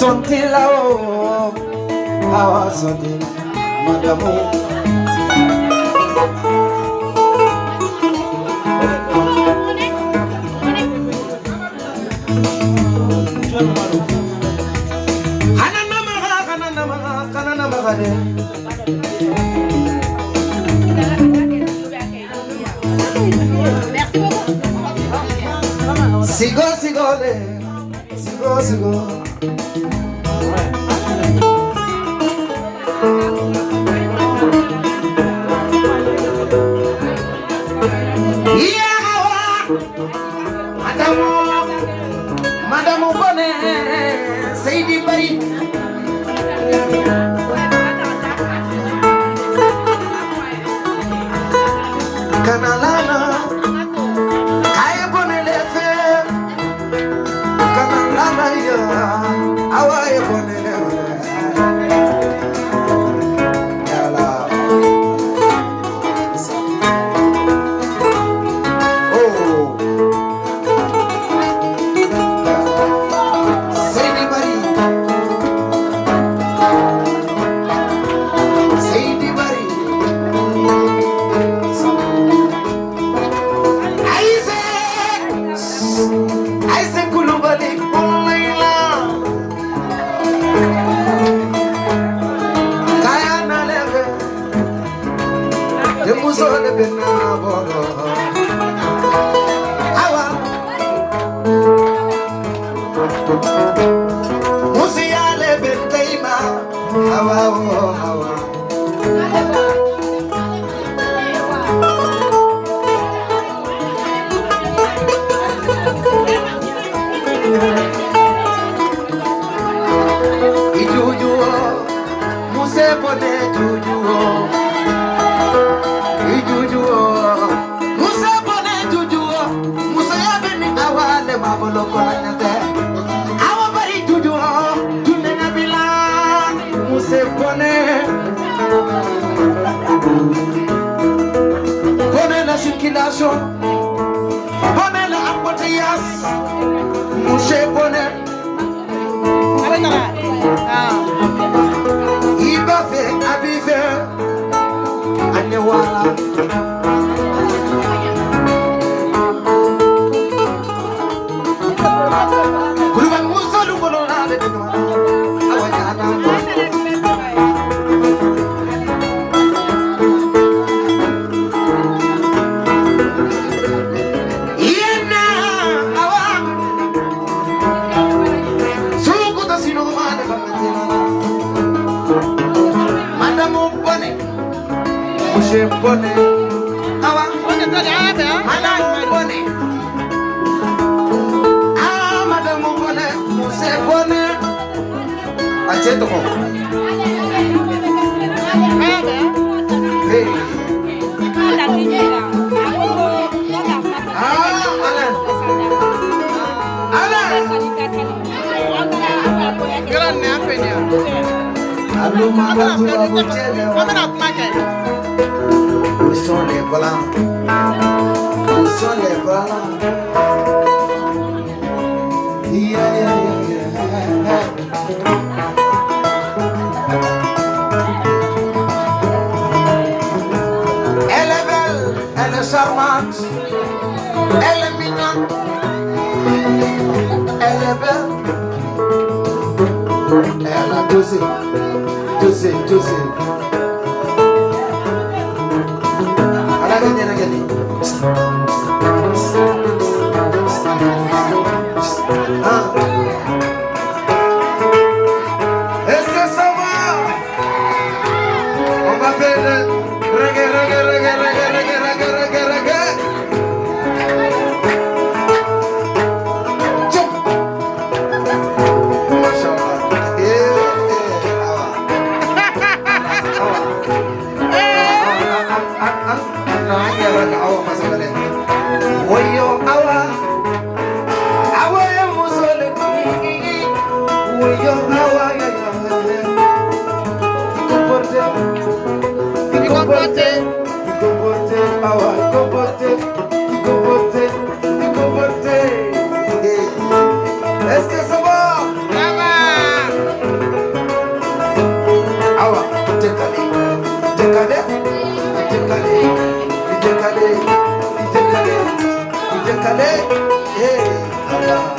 Sontila o Awa Sontila Madamu Merci beaucoup. Sigo sigo le, sigo sigo. Yawa, Madamu, Madamu Bone, Seydi Bari. Kanalana, kaye bone lefe. Kanalana ya, awa ye bone lefe. Yala. Oh. Seydi Bari. Seydi Bari. Aïssé Koulibaly Layla Kaya na leve de muso de bena bolo Awa Musia lebe teima Awa oh awa Ijuju Muse bone juju Ijuju Muse bone juju Muse bene awa le mabolo kolanate Awa bari juju Tune nabila Muse bone Bone la circulation Bone la embouteillage Muse bone Ibafe abife anewala Kuluban musalu bolona de awajana Yena awa Sukuta sino mane fametela Madamu Bone Muse Bone Awa Madamu Bone Ah Madamu Bone Muse Bone Acheto ko Hey Ah Alan Alan Où sont les blancs? Où sont les blancs? Yeah, yeah, yeah, yeah. Elle est belle, elle est charmante, elle est mignonne, elle est belle. Elle a dosé, dosé, dosé. Elle a gagné. Ah. Est-ce que ça va? On va faire le reggae, reggae, reggae, reggae, reggae, reggae, reggae, reggae. Tchou. Machallah. Eh, eh, awa. Awa. Wayo awa awa ya musole wayo awa ya comporte comporte comporte awa comporte comporte comporte. Est-ce que ça va? Ça va. Haka ne. Eh, Allah.